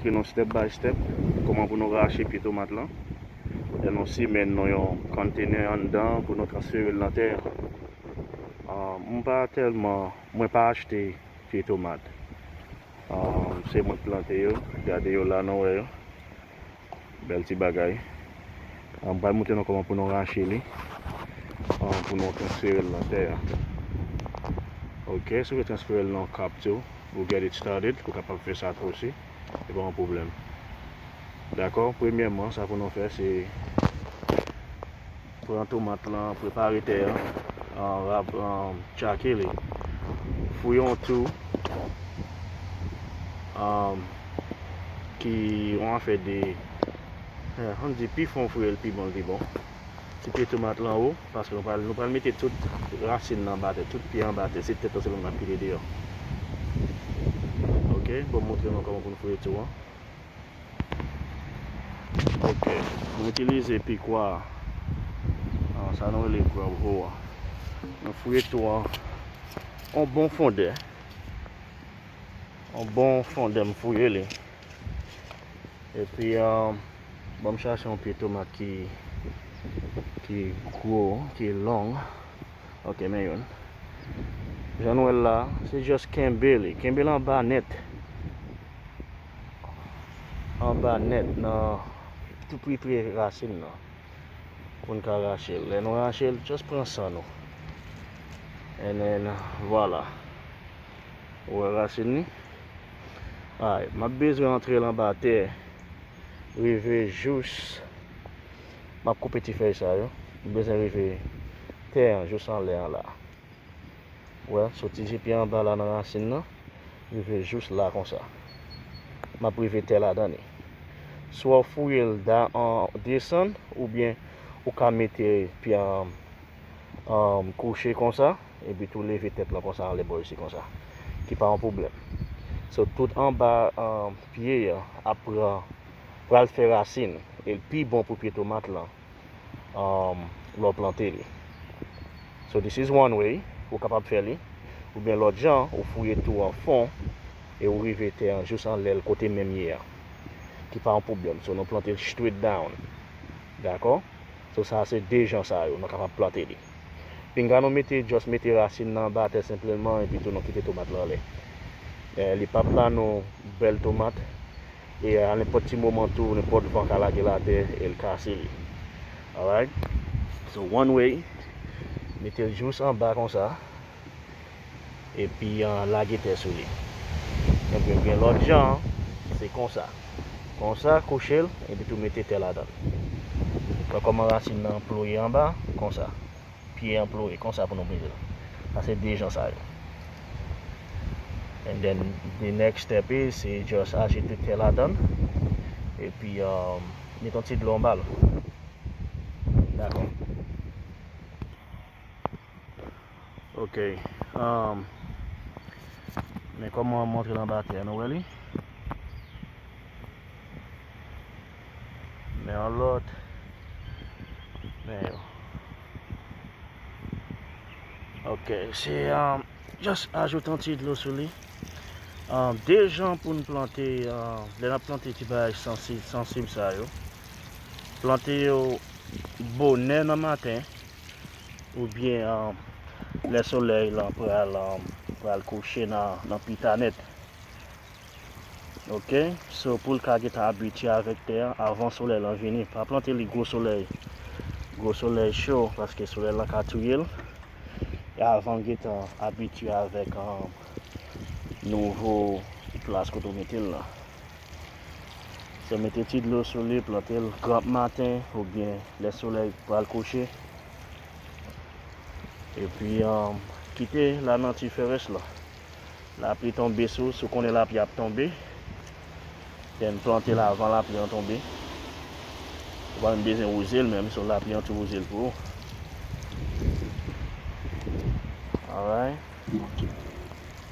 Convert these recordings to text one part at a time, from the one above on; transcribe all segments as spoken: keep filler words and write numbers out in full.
Montre nou step by step kòman pou nou rache pye tomat lan. Lè nou simen, nou yon konntenè anndan pou nou transfere l nan tè a. Ah, m pa tèlman, mwen pa achte pye tomat. Ah, se mwen k plante yo. Gade yo la, nou wè yo. Bèl ti bagay. Ah, m pral montre nou kòman pou nou rache li. Ah, pou nou transfere l nan tè a. Ok, si w vle transfere l nan kap tou, ou get it started, ou kapab fè sa tou osi. Se pa yon pwoblèm. Dakò? Premyèman, sa pou nou fè, se pran tomat lan, prepare tè an, an, rab-, an, tchake li. Fouye yon twou, an, ki yon afè de, eh, ann di, pi fon w fouye l, pi bon l pi bon. Ti pye tomat lan wo, paske nou pral, nou pral mete tout rasin nan anba tè, tout pye anba tè, se tèt lan sèlman n ap kite deyò. Ok, bon, m montre nou kòman pou n fouye twou an. Ok, mwen itilize pikwa, ah, sa nou rele grub hoe a. Mwen fouye twou an, yon bon fondè. Yon bon fondè m fouye li. Epi, ah, ban m chache yon pye tomat ki, ki gwo, ki long. Ok, men youn. Jan nou wè l la, se just kenbe li. Kenbe l anba nèt. Anba nèt, nan tou pri pre rasin nan. Pou n ka rache l. Lè nou rache l, just pran san nou. And then, vwala. Ou wè rasin li? Alright, m ap bezwen antre l anba tè. Rive jous. M ap koupe ti fèy sa yo. M bezwen rive tè an, jous anlè an la. Wè, soti depi anba la nan rasin nan, rive jous la konsa. M ap rive tè ladan li. Swa w fouye l da, an, desann, oubyen ou ka mete pye an, an, kouche konsa, epi tou leve tèt lan konsa anlè bò isi konsa. Ki pa yon pwoblèm. So, tout anba, an, pye an ap pran, pral fè rasin. E l pi bon pou pye tomat lan. um, lè w plante li. So this is one way ou kapab fè li. Oubyen lòt jan, ou fouye twou an fon e ou rive tè an jous anlè l kote menm ye a. Ki pa yon pwoblèm. So nou plante l straight down. Dakò? So sa se de jan sa yo, nou kapab plante li. Pinga nou mete, just mete rasin nan anba tè senpleman, epi tou nou kite tomat lan anlè. Eh, li p ap ba nou bèl tomat. E a nenpòt ti moman tou, nenpòt van ka lage l atè e l kase li. Alright? So, one way, mete l jous anba konsa. Epi, ah, lage tè sou li. Ebyen, gen lòt jan, se konsa. Konsa, kouche l, epi tou mete tè ladan l. Wè kòman rasin nan ploye anba, konsa. Pye an ploye, konsa pou nou mete l. Sa se de jan sa yo. And then, the next step is, se just ajoute tè ladan l. Epi, um, mete yon ti dlo anba l. Dakò. Ok. Um, men kòman m montre l anba tè a, nou wè li? Men yon lòt. Men yo. Ok, se, um, just ajoute yon ti dlo sou li. Um, de jan pou n plante, um, lè n ap plante ti bagay sansib, sansib sa yo. Plante yo bonè nan maten, oubyen, um, lè solèy lan pral, um, pral kouche nan, nan pita nèt. Ok, so pou l ka gentan abitye avèk tè a, avan solèy lan vini, pa plante li gwo solèy, gwo solèy cho, paske solèy lan ka touye l. E avan gentan abitye avèk, um, nouvo plas kote w mete l lan. So mete ti dlo sou li, plante l granp maten, oubyen lè solèy pral kouche. Epi, um, kite lanati fè rès lan. Lapli tonbe sou, si w konnen lapli ap tonbe, then plante l avan lapli an tonbe. Ou pa menm bezwen wouze l menm, so lapli an tou wouze l pou ou. Alright.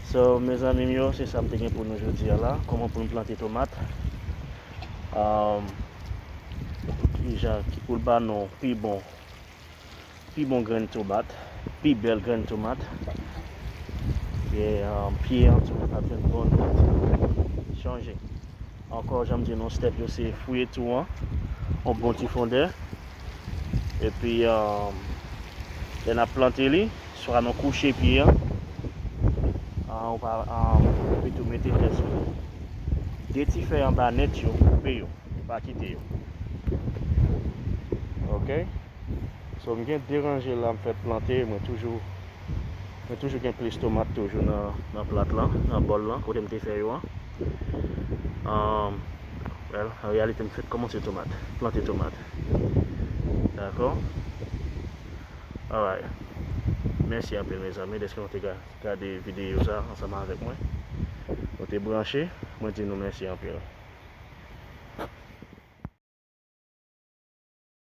So, mezanmi m yo, se sa m te gen pou nou jodi a la. Kòman pou nou plante tomat. Um, kijan, ki pou l ba nou pi bon pi bon grenn tomat, pi bèl grenn tomat. E, um, pye an tou, l ap jwenn bon nouriti. Chanje. Ankò, jan m di nou, stèp yo se fouye twou an, yon bon ti fondè. Epi, um, lè n ap plante li, swa nou kouche pye an, ah, ou pa, um, epi tou mete tè sou li. De ti fèy anba nèt yo, koupe yo, pa kite yo. Ok? So, m gen de ranje la m fèk plante, mwen toujou, mwen toujou gen plis tomat toujou nan, nan plat lan, nan bòl lan, kote m te fè yo an. Um, well, an reyalite, m fèk kòmanse tomat, plante tomat. Dakò? Alright. Mèsi anpil, mezanmi, dèske nou te ga-, gade videyo sa ansanm avèk mwen. Nou te branche, mwen di nou mèsi anpil.